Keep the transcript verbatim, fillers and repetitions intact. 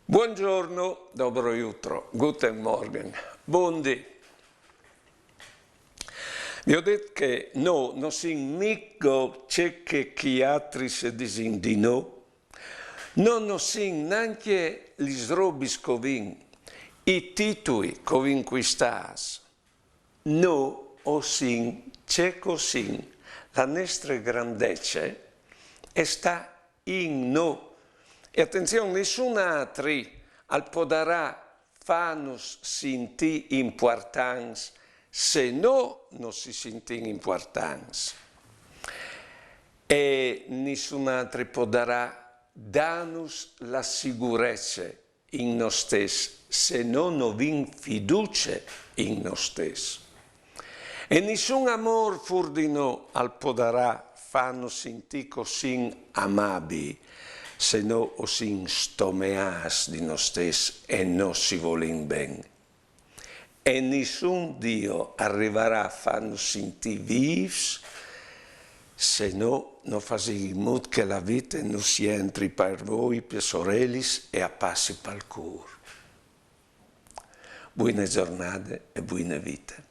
Buongiorno, dobro jutro, guten Morgen, buondì. Vi ho detto che no, no sin mico ce che chi altri se disin di no, no, no sin neanche li srobis covin, i titui covin quistàs. No, o sin, ce co sin, la nestre grandece e sta in no. E attenzion, nissun altri al podarà fanus sintì importants se no no si sintin importants. E nissun altri podarà danus la sigurece in no stes se no no vin fiduce in no stes. E nissun amor fur di no al podarà fanus sintì cosin amabi se no o sin stomeàs di no stes e no si volin ben. E nissun Dio al rivarà fanus sintì vîfs se no no fasin in mût che la vite nus jentri par voi pes orelis e a passi pal cûr. Buine zornade e buine vite.